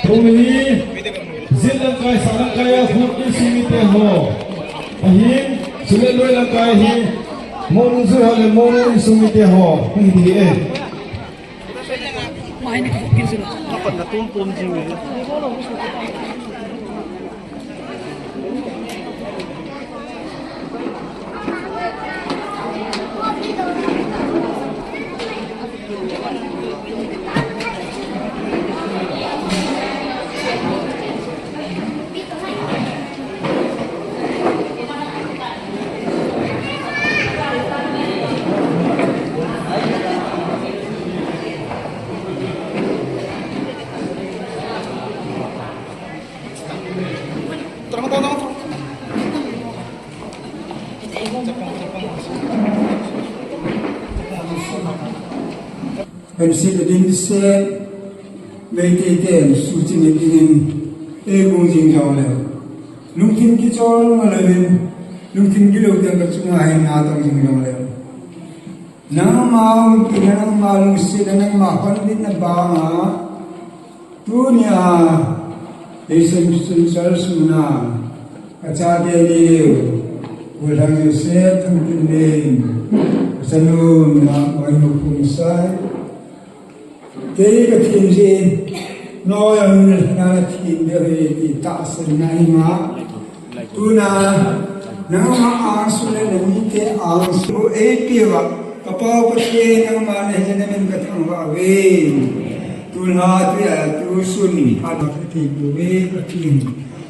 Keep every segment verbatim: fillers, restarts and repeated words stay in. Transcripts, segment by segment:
Tuni, jit lamkai, sang lamkai a, Khupni insung mite ho. Ahin, Sulet loi lamkai hi, Monju ho le Monju insung mite ho. Hung hi ding e. Hemsit ading se, Meitei ten suhchin ading in, ei gung jing jong le. Lungthim kichol ma le, lungthim kilou ten ka chunga hin na tong jing jong le. Nangma umpi, nangma lungset, nangma honbitna banga, tunia, Assumption Church muna, kachate ni, Golhang Joseph, Thangtin Lim, kachanu, na, Mainu Khumsai, Kei ka thim jin, noi a min na thim ding ahi ti tahsan na hi ma. Tuna, nangma angsun le na mite angsun eipe uva, ka Pa Pathen nangma na hin na min ka thangvah uve. Tuna tia tusun, a ka thim uve ka thim.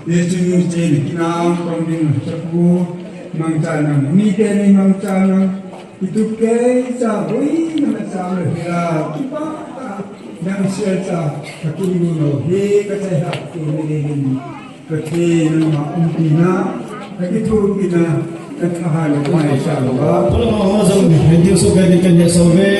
Jesu min in, kinang kong ding chapu, mangcha nang, mite ni mangcha nang. Kitup kei cha boina machang le hia, kipah tah, nang sia cha, ka kin nu lo hi, ka chai hak tu le le le ni. Pathen nangma umpina, ka kithopina, ka thahat le mai cha lo ba. Pulama ho jong, henti so ka ni kan ya so ve.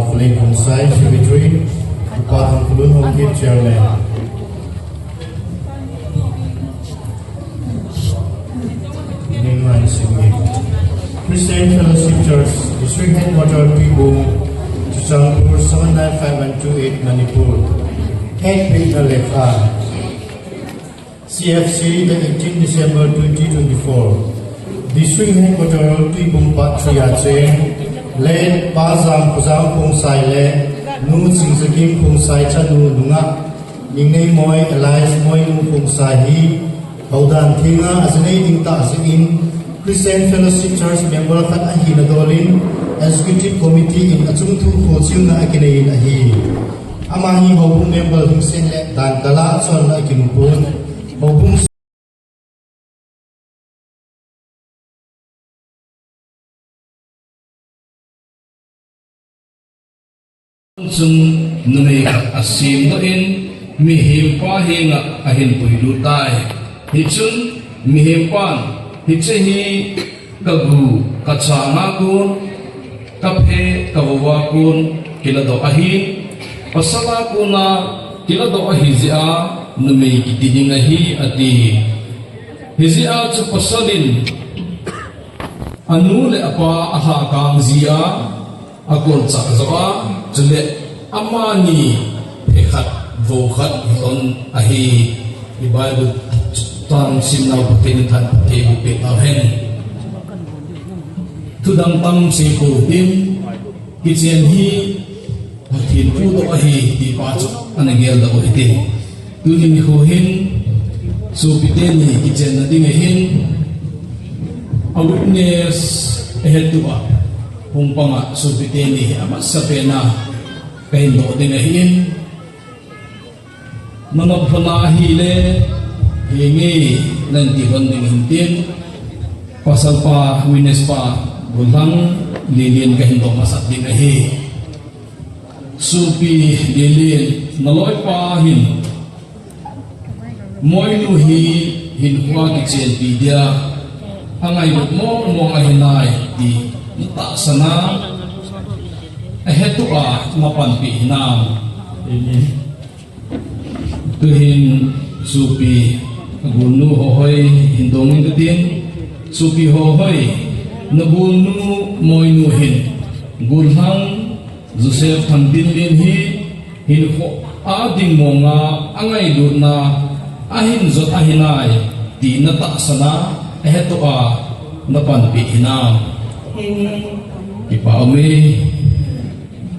Khullen Khongsai, Secretary, Upa Thangkhulun Haokip, Chairman. Christian Fellowship Church, District Headquarter, Tuibong, Churachandpur, seven nine five one two eight, Manipur. Head Big Lekha. C F C, the eighteen December twenty twenty-four. District Headquarter, Tuibong Part three a cheng, Late Pa Jam Khojang Khongsai le Nu Chingzakim Khongsai chanu nungah Ningneimoi alias Moinu Khongsai hi houdan thenga ajinei ding tah jeh in Christian Fellowship Church member khat ahina dol in Executive Committee in achung thu khochilna akinei in ahi. Ama hi houbung member hingsen le dan kala chonna akinung pon. Houbung chun numei khat asemdoh in mihempa henga ahin puilut tai. Hichun mihempan, hiche hi kagu kacha a kon, kaphe kavova kon kiladoh ahi. Pasal a kona kiladoh ahi jeh a numei kiti ding ahi, ati. Hijeh a chu pasal in anu le apa alhakang jeh a akolchah joh a, chule amani phe khat vo khat hon ahi. I Bible chang simnau Pathen in thanpha thei boh peh tauhen. Thudang tam sei pou hitin, kichen hi Pathen pudoh ahi ti pa chu ana geldoh u hite. Tuni nikho hin sopi teni kichenna ding ahin, a witness ahetuh a hung panga sopi teni hi amasapen a kahin doh ding ahin. Nanop lhon ahile, henge, nati lhon ding hintin, pasal pa, witness pa, Golhang Lelen kahin doh masat ding ahi. Sopi Lelen, naloipa hin Moinu hi hinkhoa kichenpi dia angailut mong mong ahinai ti natahsan a, ahetuh a napanpi hinam? Tuhin sopi agolnu ho hoi hin dong inge katin, sopi ho hoi, nagolnu Moinu hin Golhang Joseph Thangtinlen hi hinkhoa ding monga angailutna ahin jot ahinai ti natahsan a, ahetuh a napanpi hinam? Kipah ume.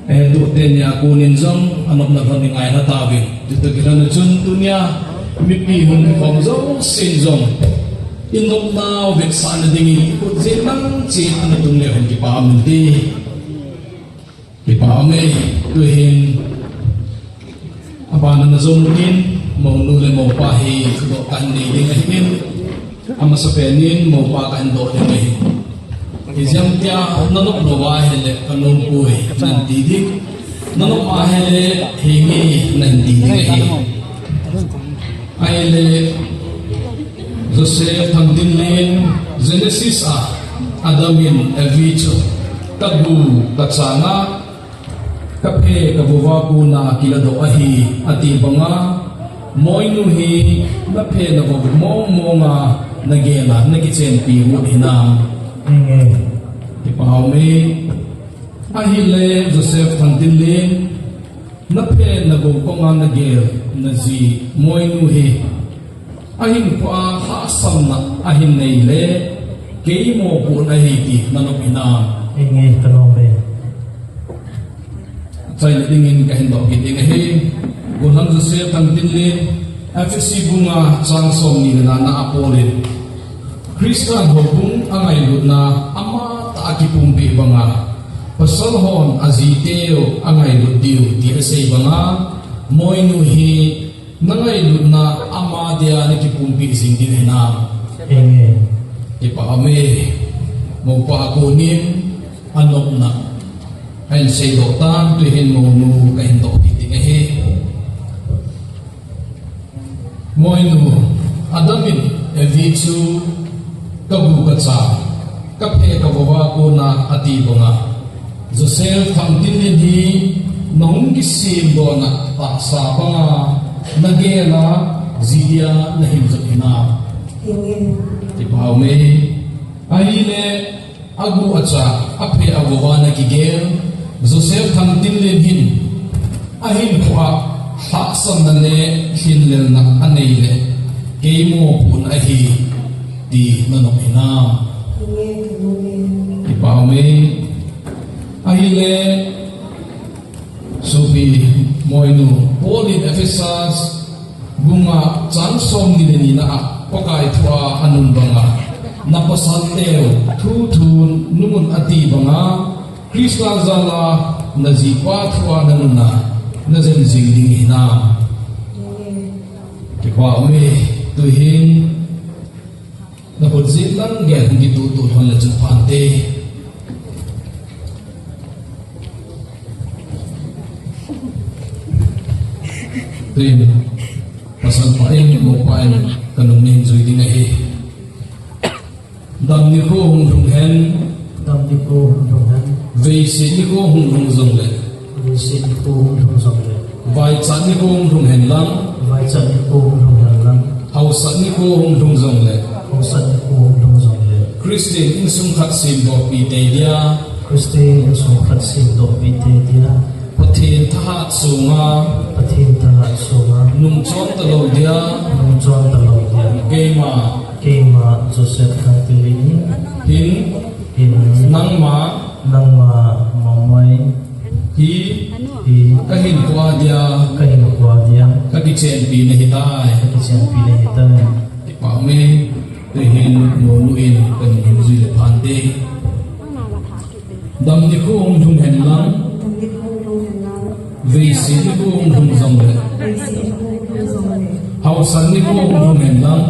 Ahetuh teni a konin jong anopna lhon ingaina tauvin. Chutoh kilhon a chun tunia mipi hung kikhom jousen jong inopna vetsahna dingin ikhut jeh lang cheh ana tung leu hen kipah um inte. Kipah ume. Tuhin abana najom utin, mounu le moupa hi thudoh kahin nei ding ahin, amasapen in moupa kahin doh ding ahi. Ijemtia nanop lou ahile kanom poi nanti ding, nanop ahile henge nanti ding ahi. Ahile Joseph Thangtinlen, Genesis a Adam in Evi chu kagu kachanga, kaphe kavova kona kiladoh ahi ati banga, Moinu hi naphe navo mong monga nagel a nakichenpi u hinam? Kipah ume. Ahile Joseph Thangtinlen, naphe navo konga nagel naji Moinu hi ahinkhoa lhahsamna ahin nei le, kei mopohna ahi ti nanop hinam? Henge, kanom e. Achaina dingin kahin doh kit ding ahi. Golhang Joseph Thangtinlen, Ephesi bung nga chang somni le nga na a Paul in, Christa houbung angailutna amatah a kipumpeh banga, pasal hon ajiteu angailut diu ti asei banga, Moinu hi nangailutna ama dia nakipumpeh jing ding hinam? Amen. Kipah ume. Moupa konin anopna ahin seidoh tan, tuhin mounu kahin doh kit ding ahi. Moinu, Adam in Evi chu kagu kacha, kaphe kavova kona ati banga, Joseph Thangtinlen hi nahung kisemdohna tahsa banga nagel a, jia nahin jot hinam? Amen. Kipah ume. Ahile, agu acha, aphe avou a nakigel Joseph Thangtinlen hin ahinkhoa lhahsamna le lhinlelna anei le, kei mopohna ahi ti nanom hinam? Amen. Kipah ume. Ahile, sopi moinu, Paul in Ephesus bung nga chang somni le nina a Pakai thua anun banga, napasalteu thu thun numun ati banga, Christa jala najipa thua nanuna najen jing ding hinam? Kipah ume. Tuhin nakhut jih lang gel hung kituh tuh lhon le chun phante. Tuin, pasal pa in, mopa in, kanung nin jui ding ahi. Dam nikho hung lhung hen. Dam nikho hung lhung hen. Veiset nikho hung lhung jongle. Veiset nikho hung lhung jongle. Vaichat nikho hung lhung hen lang. Vaichat nikho hung lhung hen lang. Hausat nikho hung lhung jongle. Hausat nikho hung lhung jongle. Christian insung khat semdohpi tei dia. Christian insung khat semdohpi tei dia. Pathen thahat sunga. Pathen thahat sunga. Nungchon talou dia. Nungchon talou dia. Keima. Keima Joseph Thangtinlen hin. Hin. Hin. Nangma. Nangma Mangmoi. Hi. Hi. Kahinkhoa dia. Kahinkhoa dia. Kakichenpi nahitai. Kakichenpi nahitai. Kipah ume. Tuhin monu in kanung jui le phante. Dam nikho hung lhung hen lang. Veiset nikho hung lhung jongle. Hausat nikho hung lhung hen lang.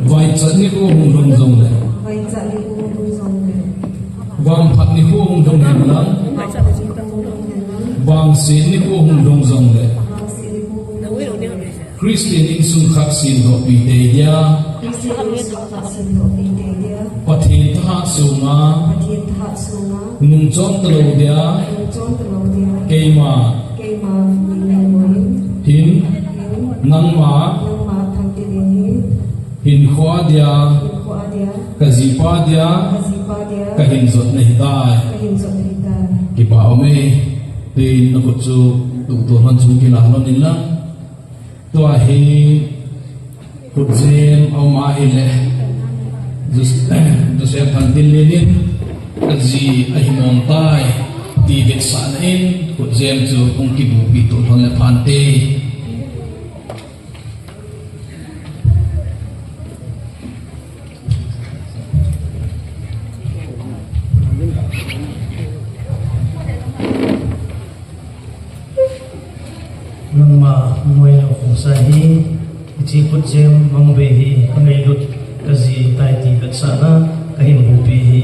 Vaichat nikho hung lhung jongle. Vangphat nikho hung lhung hen lang. Vangset nikho hung lhung jongle. Christian insung khat semdohpi tei dia. Pathen thahat sunga. Nungchon talou dia. Keima. Hin. Nangma. Hinkhoa dia. Kajipa dia. Kahin jot nahitai. Kipah ume. Tuin nakhut chu tuh tuh lhon chu kila lhon in lang. Tua hi khutjem aum ahile, Jos-, Joseph Thangtinlen in kaji ahi mong tai ti vetsahna in khutjem chu hung kibupi tuh lhon le phante. Nangma Moinu Khongsai hi, hiche khutjem mangbe hi kangailut kaji tai ti vetsahna kahin bupi hi.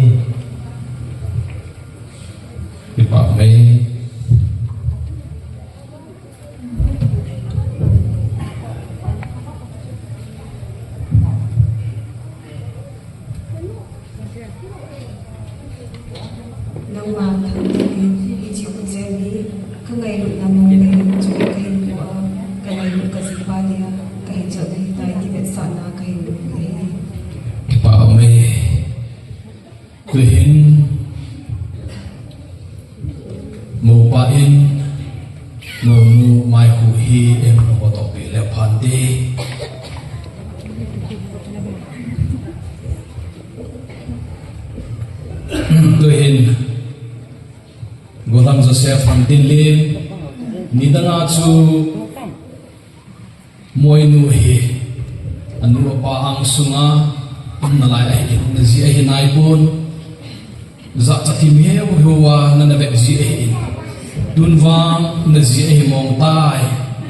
Kipah ume. Nangma Thangtinlen, hiche khutjem hi kangailutna mong le, chule kahinkhoa, kangailut kajipa dia kahin jot nahitai ti vetsahna kahin bupi ahi. Kipah ume. Tuhin mopa in monu Maihu hi eihung hodoh peh le phante. Tuhin Gollhang Joseph Thangtinlen, nidanga chu Moinu hi anu apa angsunga umnalai ahi, naji ahi naipon. Jachat thim heuheu a nana vet ji ahin, tun vang naji ahi mong tai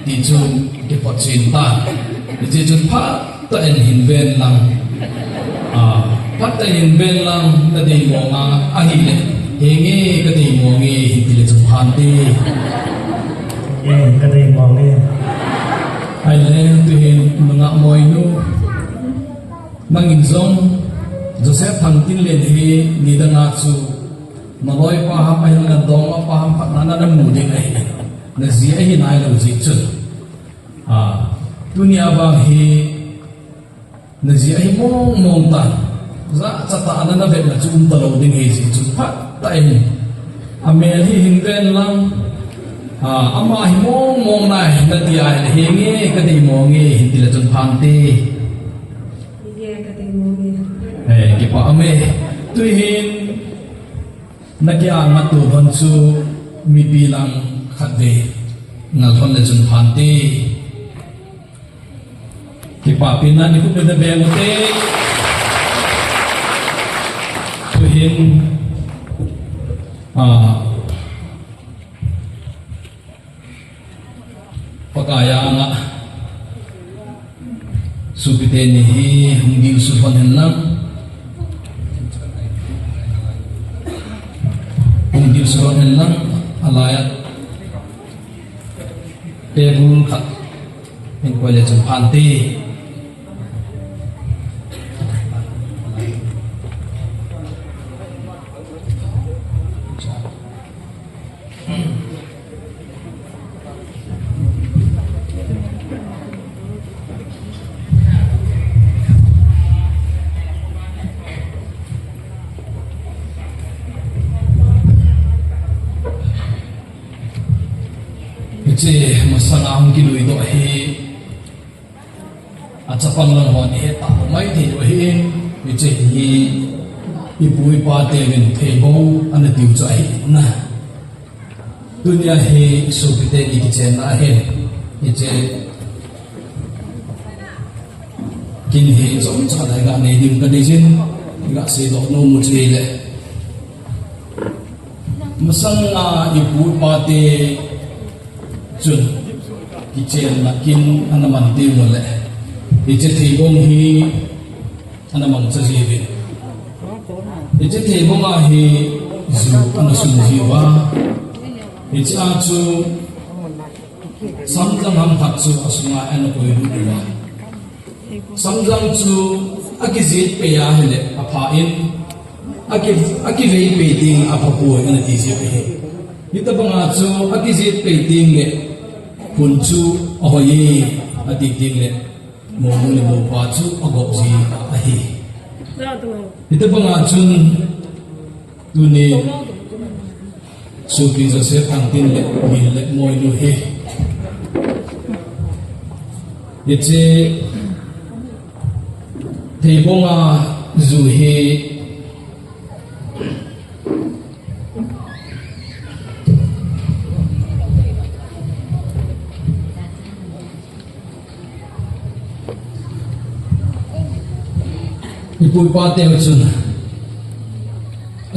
ti chu kipotchen tan. Hijeh chun phatah in hin ven lang. Ah, phatah in hin ven lang, nadei mong a ahile, henge kadei mong e, hin tile chun phante. Henge kadei mong e. Ahile, tuhin nungah Moinu, nangin jong Joseph Thangtinlen hi nidanga chu Naloipa ham ahin, nadongmapa ham khat na, na, namu ding ahi. Naji ahi nailou jeh chun. Ah, tunia vang hi naji ahi mong mong tan. Jachat a na, navetna chu umtalou ding ahi jeh chun phatah in. Amel hi hin ven lang. Ah, ama hi mong mong nai, nati ahile, henge, kadei mong e, hin tile chun phante. Henge, kadei mong e. Eh, kipah e. Tuhin, nakia ngah tou lhon chu mipi lang khatvei ngal lhon le chun phante. Kipapina ni khut le beng ute. Tuhin, ah, Pakai a ngah sopite ni hi hung dilsu lhon hen lang. Hung dilsu lhon hen lang. Alai a table khat hin koi le chun phante. Hiche masanga hung kiluidoh hi, achapang lang hon ihet tah mai thei u ahin, hiche hi ipu ipa teuvin theibong ana tiu chu ahi na. Tunia hi sopite ni kichenna ahin, hiche kin hi chomcha lai ga nei ding kadei jin, ga seidoh nom u chu hile. Masanga ipu ipa te chun kichenna kin ana man diu le, hiche theibong hi ana mangcha jiuvin. Hiche theibong a hi ju ana sun jiuva. Hiche a chu samjang ham khat chu asunga ana koilut uva. Samjang chu akijet pei ahile apha in, aki, akivei pei ding apha poi, ana ti jep ahi. Hitabanga chu akijet pei ding le, phun chu ahoi e, ati ding le, mounu le moupa chu agop ji ahi. Hitabanga chun, tuni, Sopi Joseph Thangtin le Min le Moinu hi. Hiche theibong a ju hi ipu ipa teu chun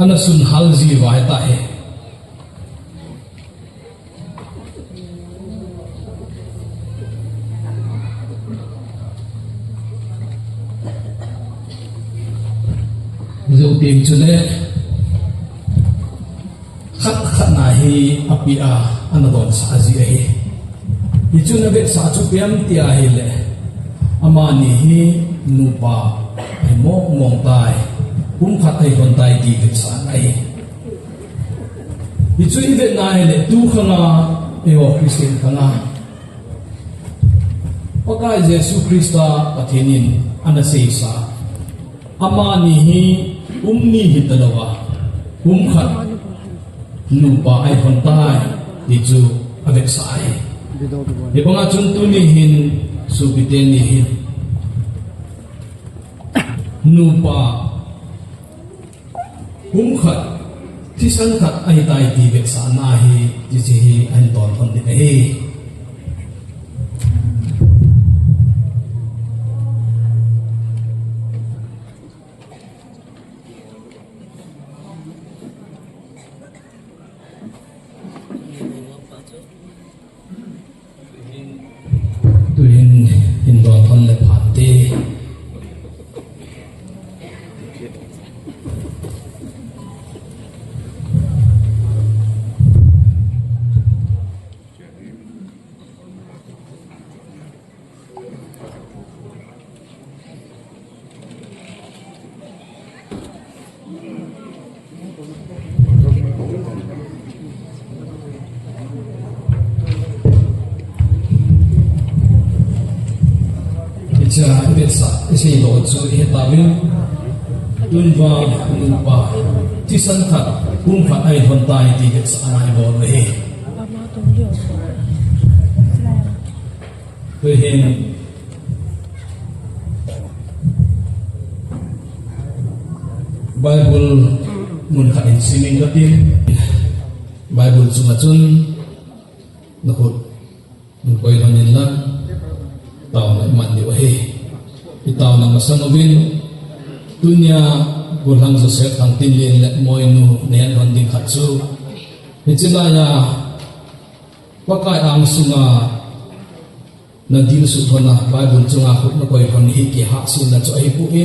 ana sun hal jiuva ahi tahi. Jou teng chule khat khat na hi api a ana donsah ji ahi. Hichun avetsah chu ipi ham ti ahile, amani hi nupa ahi mong mong tai, pumkhat ahi lhon tai ti vetsahna ahi. Hichu ivetna ahile, tu khanga, eiho Christian khanga Pakai Jesu Christa Pathen in ana seisa, amani hi um ni hitalouva, um khat nupa ahi lhon tai, ti chu avetsah ahi. Hibanga chun tuni hin, sopite ni hin, nupa pumkhat, thisan khat ahitai ti vetsahna hi, hiche hi ahin ton lhon ding ahi. Tuhin hin don lhon le phante. Sa, isei lou chu hitauvin, tun vang nupa thisan khat, pumkhat ahi lhon tai ti vetsahna ibol u ahi. Tuhin Bible mun khat in simin katin, Bible chunga chun nakhut nakoi lhon inlang, taona iman diu ahi. Itaona masang uvin, tunia gollhang Joseph Thangtinlen le Moinu nahet lhon ding khat chu, hiche laiya Pakai angsunga nadilsuh lhona Bible chunga khut nakoi lhon hi kihahselna chu ahipoi,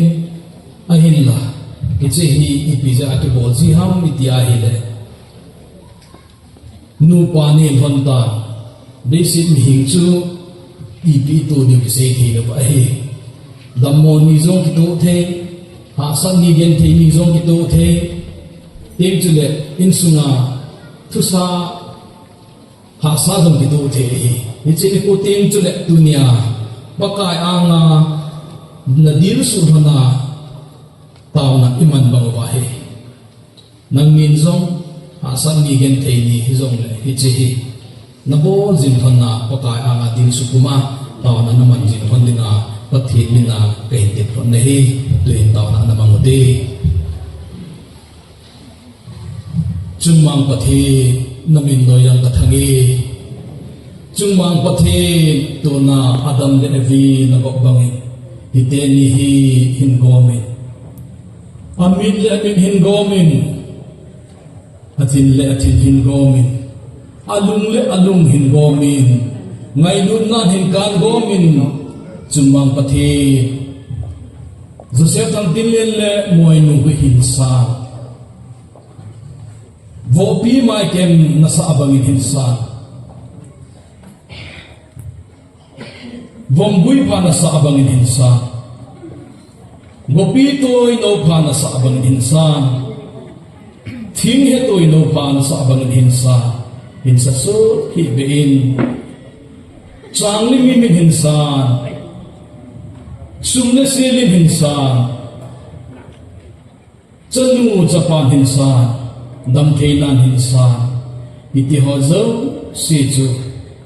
ahinla hiche hi ipi jeh a kibol ji ham iti ahile, nupa neh lhon tan, leiset mihem chu ipi itoh diu kisei thei lou ahi. Dammo ni jong kitoh thei, hahsat ni genthei ni jong kitoh thei, tin chule insunga thusa hahsa jong kitoh thei ahi. Hiche ipi tin chule tunia Pakai anga nadilsuh lhona taona iman bang uva hi, nangnin jong hahsat ni genthei ni hijongle hiche hi nabol jing lhona Pakai anga dilsuh puma taona naman jing lhon dinga Pathen mina kahin tep lhon ahi. Tuhin taona namang ute. Chungmang Pathen, namin noi jong kathang e. Chungmang Pathen, tuna Adam le Evi nagop bangin hiteni hi hin gomin, amit le amit hin gomin, athin le athin hin gomin, alung le alung hin gomin, ngailutnan hin kan gomin, Chungmang Pathen, Joseph Thangtinlen le Moinu hi hin san, vohpi maikem nasah bangin hin san, vomgui pha nasah bangin hin san, gopi toi nou pha nasah bangin hin san, thinghe toi nou pha nasah bangin hin san, hin sa sot hih beh in, chang le mimin hin san, sum le sel in hin san, chanu chapan hin san, damtheinan hin san, hitiho jouse chu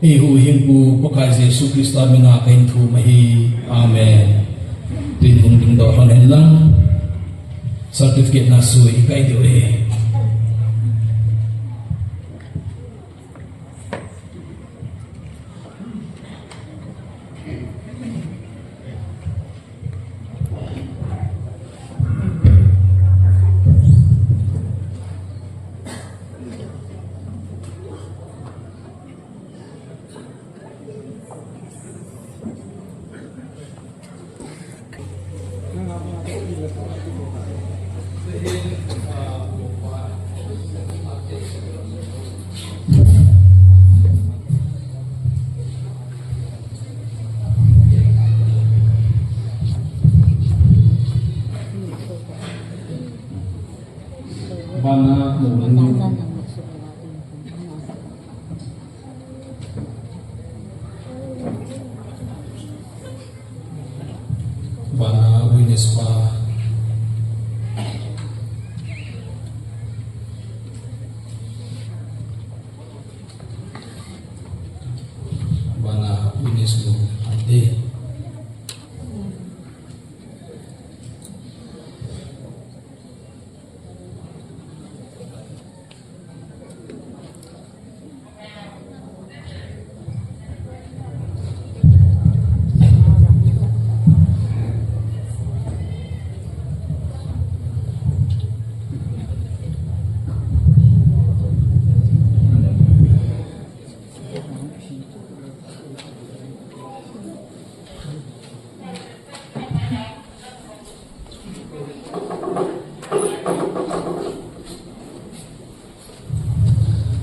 eihuhhingpu Pakai Jesu Christa mina kahin thum ahi. Amen. Tuin hung dingdoh lhon hen lang, certificate nasoi ikai diu ahi. Bana, bana witness pa. Bana witness mo ante.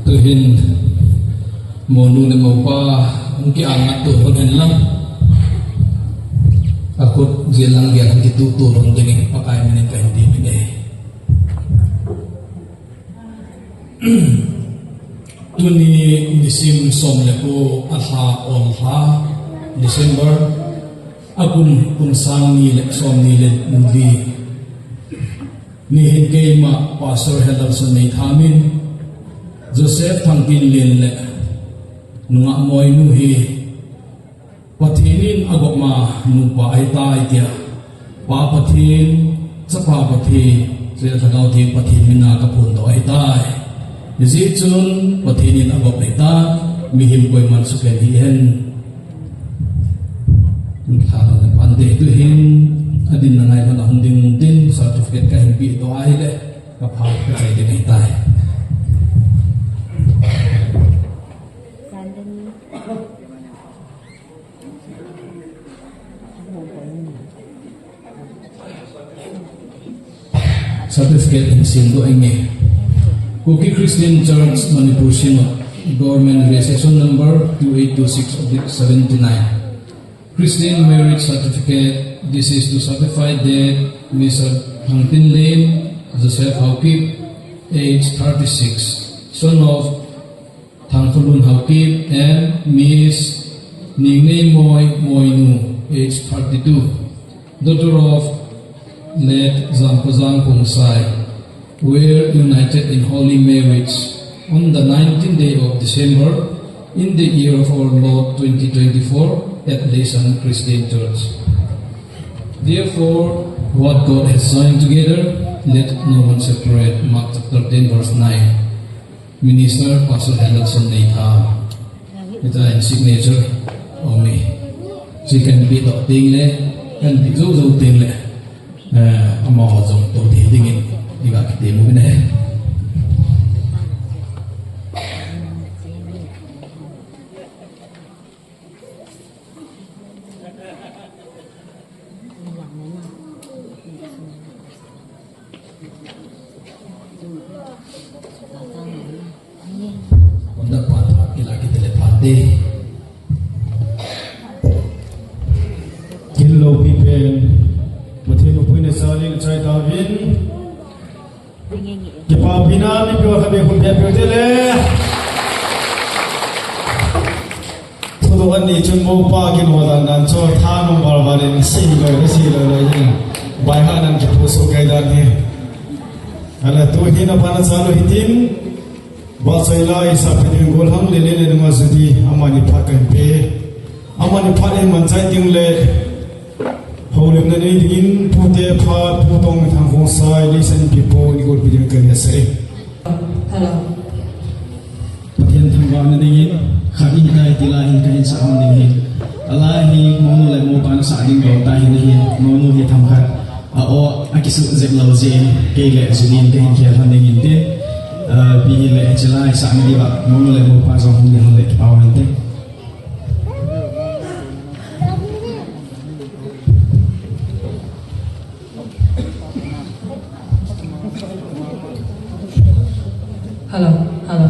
Tuhin, monu le mopa, hung kiangat to lhon hen lang. Akhut jeh lang gel hung kituh to lhon dingin, Pakai minin kahin dimin e. Tuni nisim som le ko a lha, ol lha, December, Akum kum sang ni le som ni le li ni hin keima Pastor Henderson Neitha min Joseph Thangtinlen le nungah Moinu hi Pathen in agop ma nupa ahitai tia Pa Pathen, Chapa Pathen, Chule Lhagao Theng Pathen mina kaphondoh ahitai. Hijeh chun Pathen in agop ahitai, mihem koiman sukhen hih hen. Lha lou le pante tu hin, adinna ngai lhon a hung ding tin, certificate kahin pehdoh ahile, kapha kachai ding ahitai. Certificate hin simdoh inge. Kuki Christian Church Manipur Synod, Government Registration Number two eight two six oblique seventy nine. Christian Marriage Certificate, this is to certify that Mister Thangtinlen Joseph Haokip, age thirty-six, son of Thangkholun Haokip and Miss Ningneimoi Moinu, age thirty-two, daughter of late Jamkhojang Khongsai, were united in holy marriage on the nineteenth day of December in the year of our Lord twenty twenty-four at Leisan Christian Church. Therefore, what God has joined together, let no man separate. Mark chapter ten, verse nine. Minister Pastor Henderson Neitha. Hiche a signature aum e. Hiche kahin pehdoh teng le, kahin peh jou jou teng le, eh, amaho jong tou thei dingin, iga kitem uvin ahi. Honda pa tha kila kitele pha te. Kin loupi pen, Pathen u puina salin achai tauvin. Kipapina mipi ho khatvei khut beh peh ute le. Thudoh ani chun mopa kin ho dan dan chu tha number one in si loi, si loi loi in. Bai ha nan kipu su kai dan hi. Ala tu hi na pana chalu hitin. Ba choi lai sa pe ding gol hang le le le nunga judi amani phat kan pe. Amani phat in man chai ding le. Houlimna nei dingin pute phat, Pu Tongthang Khongsai, Leisan Pipo, ni golpi ding kan ase. Hello. Pathen thangvahna dingin, khat in tai tila in kahin sa hon ding hi. Ala hi, mounu le mopan sa ding dong tai hin hi, mounu hi themkhat. A o, akisu jep lou jeh in, kei le Julie in kahin khel hon ding hin tin. Ah, pi hi le, chila hi sa mi diva, mounu le mopa jong hung ding hon le kipah in tin. Hello, hello.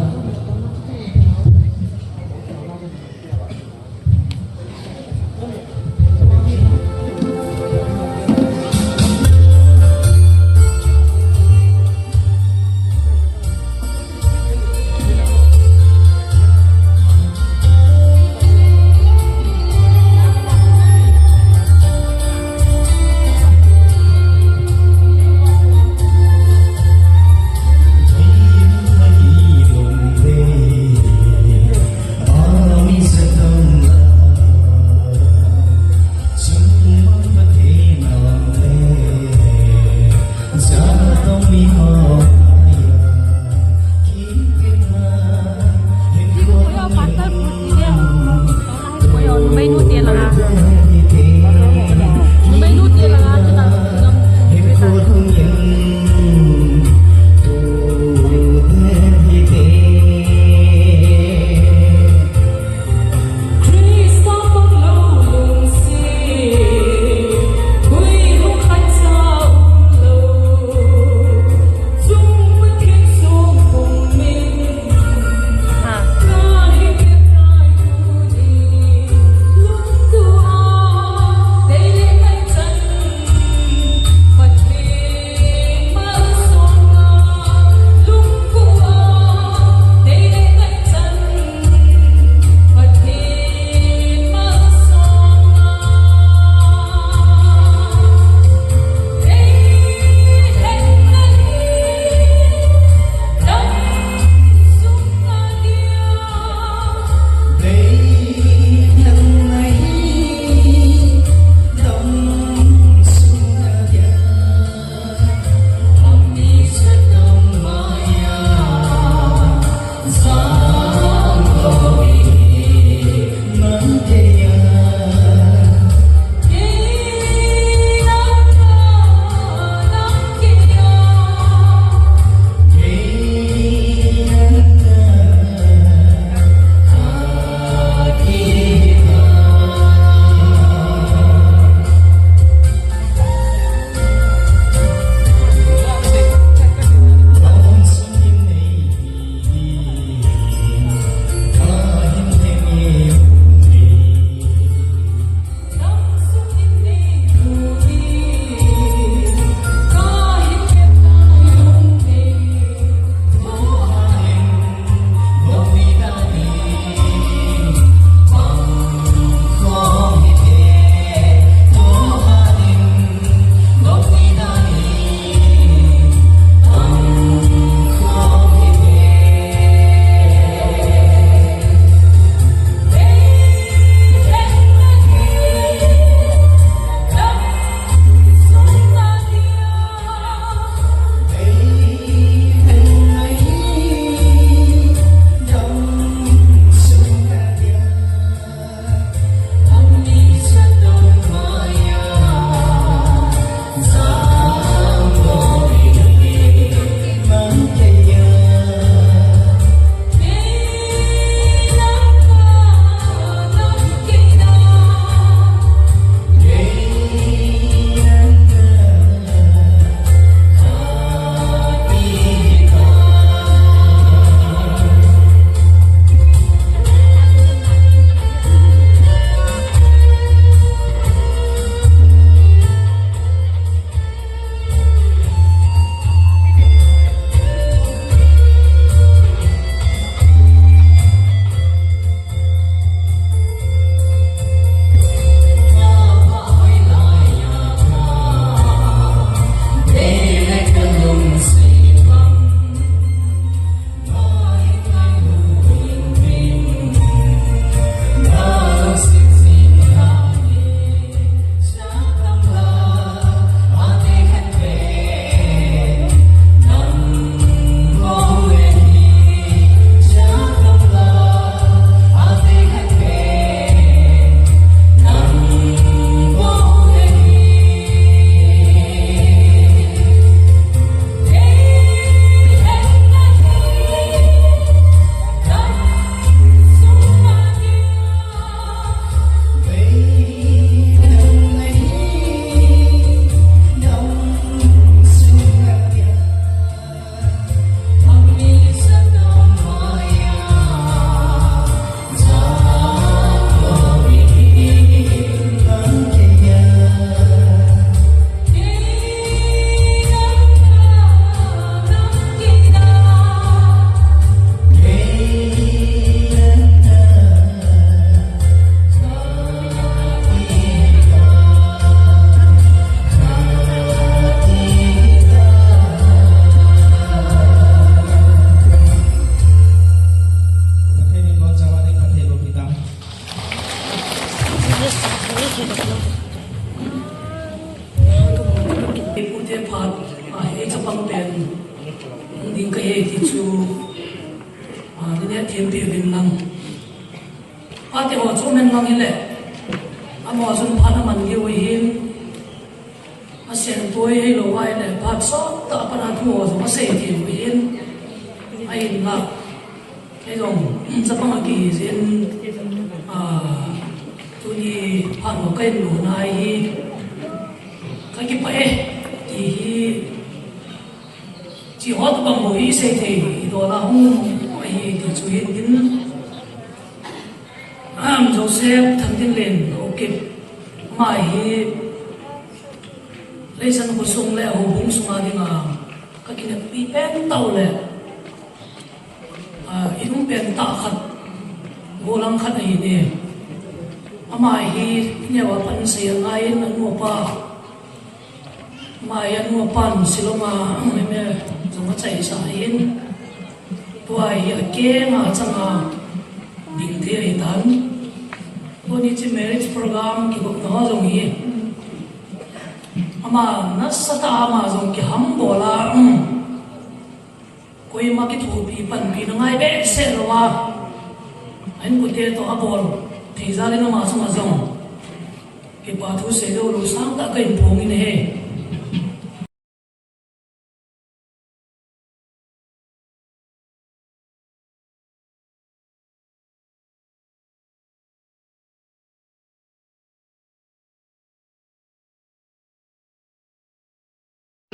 Pute phat, a, ei chapang pen ding kahi ti chu, a, nine thempi uvin lang. Pate ho chu men lang hile, amaho chun phat aman diu ahin, asen poi hilou va ahile, phat sot tah a pat a thu ho chu asei thei u ahin, ahinla. Kei jong, chapang a kihi jeh in, a, tuni phat ho kahin lona hi, kakipah e, ti hi, chi ho tobang bou hi sei thei, i dol a hung ahi ti chu hin tin, am, Joseph Thangtinlen Haokip, ama hi, Leisan khosung le houbung sunga dinga, kakineppi pen tah u le, a, inum pen tah khat, gollhang khat ahin e. Ama hi neo a pan sei angaiyin anu apa. Ama hi anu apan Shillong a M A jong achaisah ahin. Tua hi akeng a achanga ding thei ahitan. Tuni chi marriage program kigotna ho jong hi. Ama nasatah a ama jong kihambol a, um. Koima kithopi panpina ngai behseh lou a, Ahin kute toh abol thei jal in ama chunga jong kipa thu seilou lungsan tah kahin phong in ahi.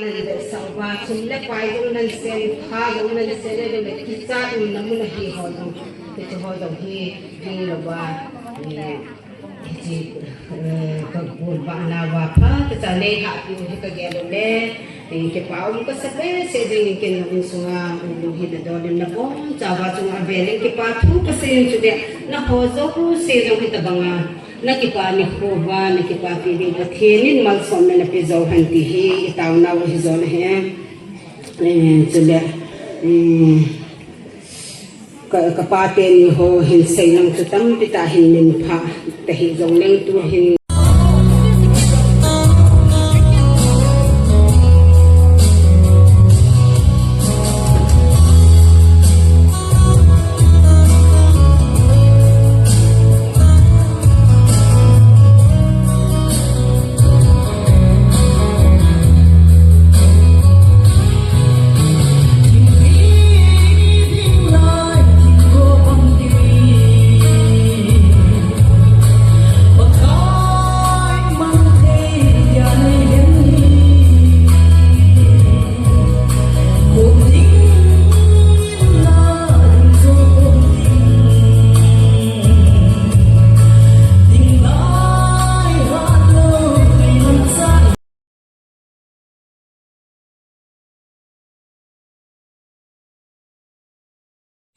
Nang le sangba, sum le pai jong nang sen, pha jong nang sen, le le kicha um na mun ahi ho jong, hiche ho jong hi, ding lou va, eh, hiche, eh, ka bol ba na va pha, ka cha nei ha pi hi ka gel le, eh, kipa um kasa behseh jing in ken na insunga, um, hi na dol in na boncha va chunga vel in kipa thu kasei in chu de, na ho jouse jong hitabanga, na kipa nikho uva, na kipapi ding Pathen in malsomna na pe jou hen ti hi i taonau ahi jong ahi. Eh, chule, eh, ka, ka pa teni ho hin seinom chu tampi tah hin min pha ta hi jong leng tu hin.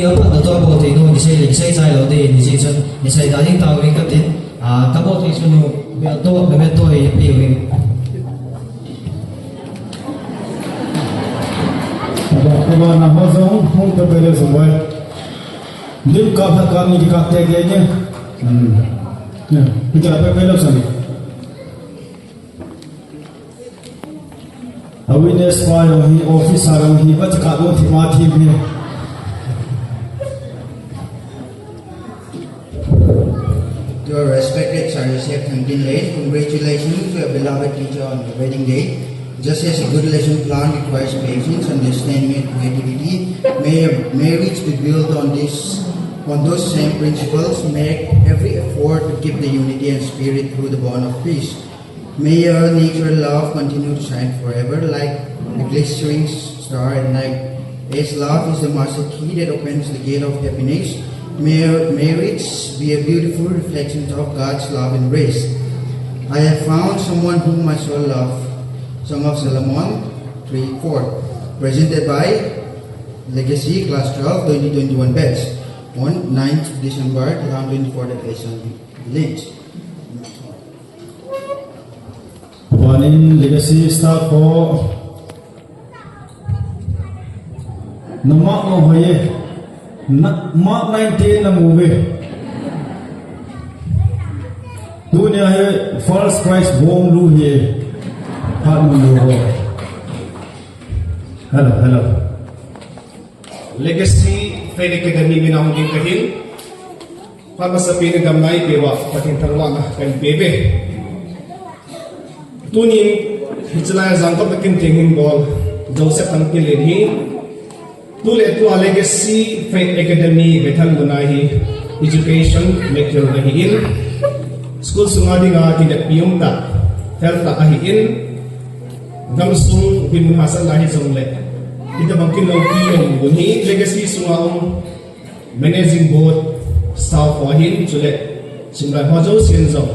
Apat na tua bol thei nu, ni sei le, ni sei chai lou te, ni sei chun, ni sei da ding tao ring ka tin, a, ka bol thei chun nu, bel to, bel to, e, pe ring. Aba, aba, na ho jong, hung pe pe le jong wai. Lim ka pha ka ni ka te ke ni. Hmm. Ya, pi ka pe pe le jong. A witness pa jong hi, officer jong hi, va chaka do thi ma thi hi. To our respected Sir Joseph Thangtinlei, congratulations to your beloved teacher on your wedding day. Just as a good lesson plan requires patience, understanding, and creativity, may your marriage be built on this, on those same principles. Make every effort to keep the unity and spirit through the bond of peace. May your nature love continue to shine forever like a glittering star at night. As love is the master key that opens the gate of happiness, may your marriage be a beautiful reflection of God's love and grace. I have found someone whom my soul love. Song of Solomon three four. Presented by Legacy Class twelve twenty twenty-one batch on ninth December two thousand twenty-four at Asian Village. Vanin Legacy staff ho. Na mark mo hoye. Na mark nine ten na move. Tunia hi first prize bom lu hi. Hat mo lu ho. Hello, hello. Legacy Faith Academy mina hung ding kahin. Phat masapen in damna eipeuva, Pathen thangvahna kahin peuve. Tunin, hiche lai a jangkot a kin theng hin bol, Joseph Thangtinlei hi. Tule tua Legacy Faith Academy Bethel muna hi, education material ahin. School sunga dinga kineppi um tah, fel tah ahin. Gamsung dinmun hahsatna hijongle, hitabang kin loupi um bou hi, Legacy sunga um, Managing Board, staff ho ahin, chule, simlai ho jousen jong,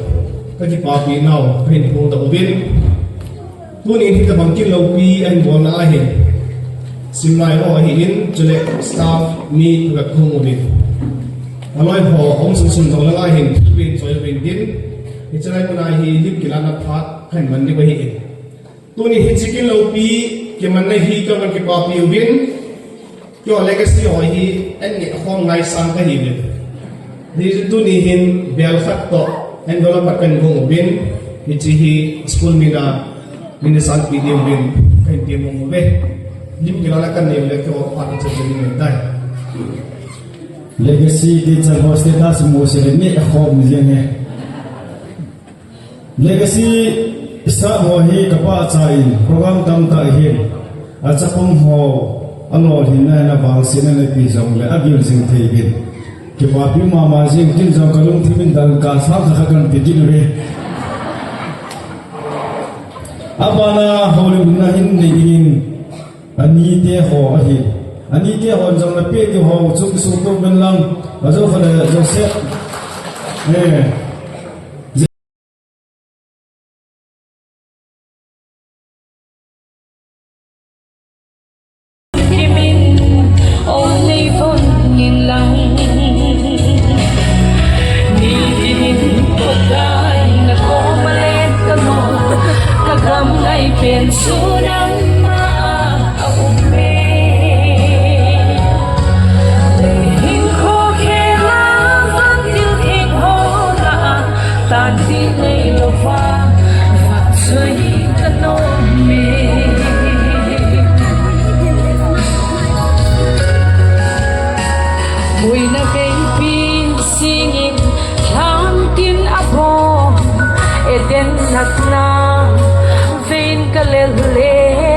kakipapi nau, kahin phongdoh uvin. Tunin hitabang kin loupi ahin bolna ahin, simlai ho ahin, chule, staff mi kaga khom uvin. Aloi ho, um sung sung jong langa hin, thilpeh choi uvin tin, hiche lai muna hi, lim kilahna phat, kahin man diu ahin. Tuni hiche kin loupi, kimanna hi kaman kipapi uvin, keiho Legacy ho hi, an neh khom ngaisang kahiuvin. Hichu tuni hin, bel khat toh, envelope khat kahin gong uvin, hiche hi school mina, min sanpi diuvin, kahin temong uve. Lim kilahna kanei uleh keiho phat chan ding ahitai. Legacy ti chan ho status mu se ni a khom jeng e. Legacy sa ho hi kapa cha in program tamtah hin. Achapang ho alolhinna in avangsetna in api jongle agil jing thei uvin. Kipapi mama jing, ken jong kalungthim in dangka sang khat kan pe kit uve. Abana houlimna hin nei dingin anite ho ahi. Anite hon jong napeh diu ho chu kisuhtoh uvin lang. Ajo khat le Joseph. Eh. Kimin, ong nei von in lang. Ni kimin kotai na koma le kamo. Kagam ngai pen sunang ma a um e. Le hin kho khela van til theng ho la. Tanti nei lova, vang soi ka nom e. Muina veipi singin lhangtin abom, Eden natna vein ka lel le.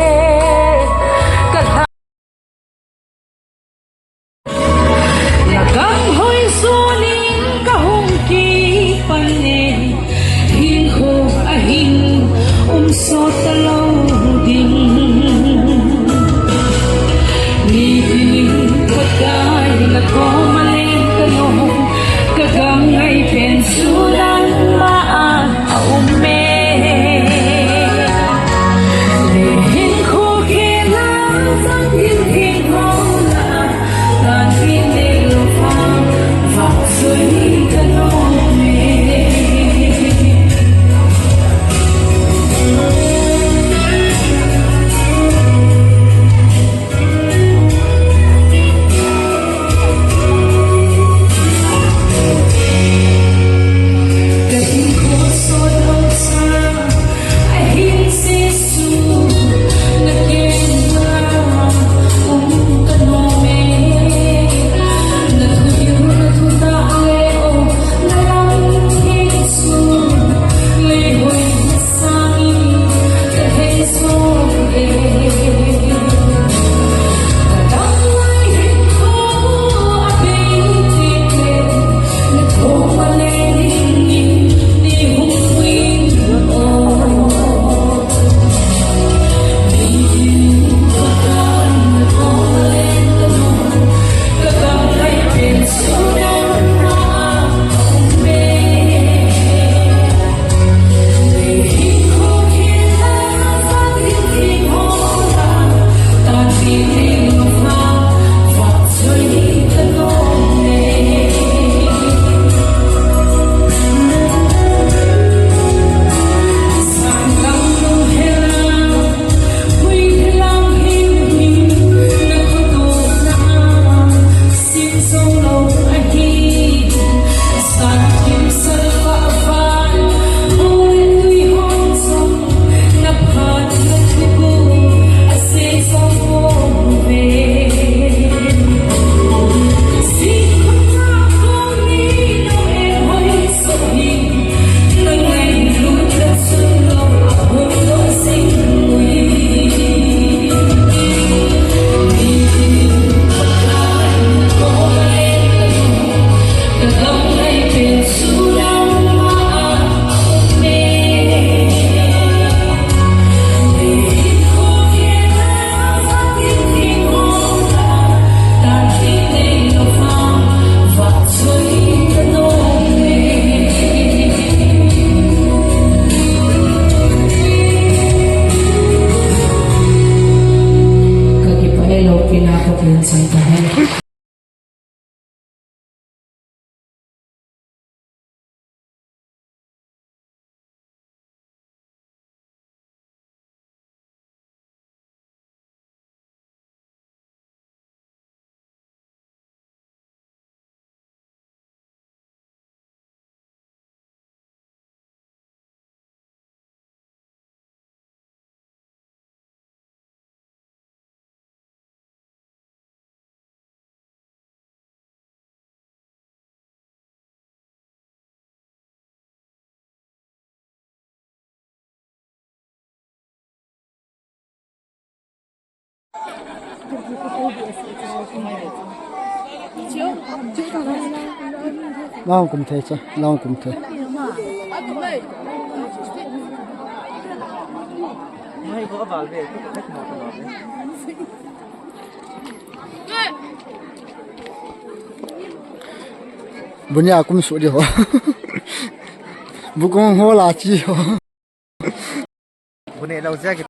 Lang kum thei cha, lang kum thei. Bunia kum su di ho. Bukong ho la chi ho. Bune lau jia ki.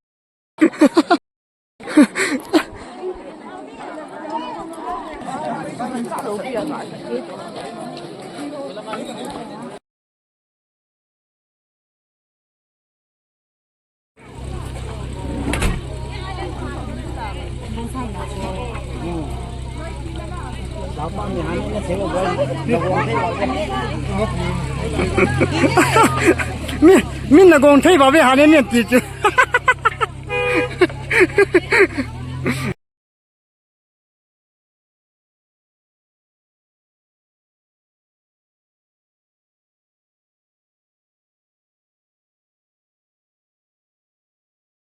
Mi, mi na gong thei ba ve ha ne ne ti chu.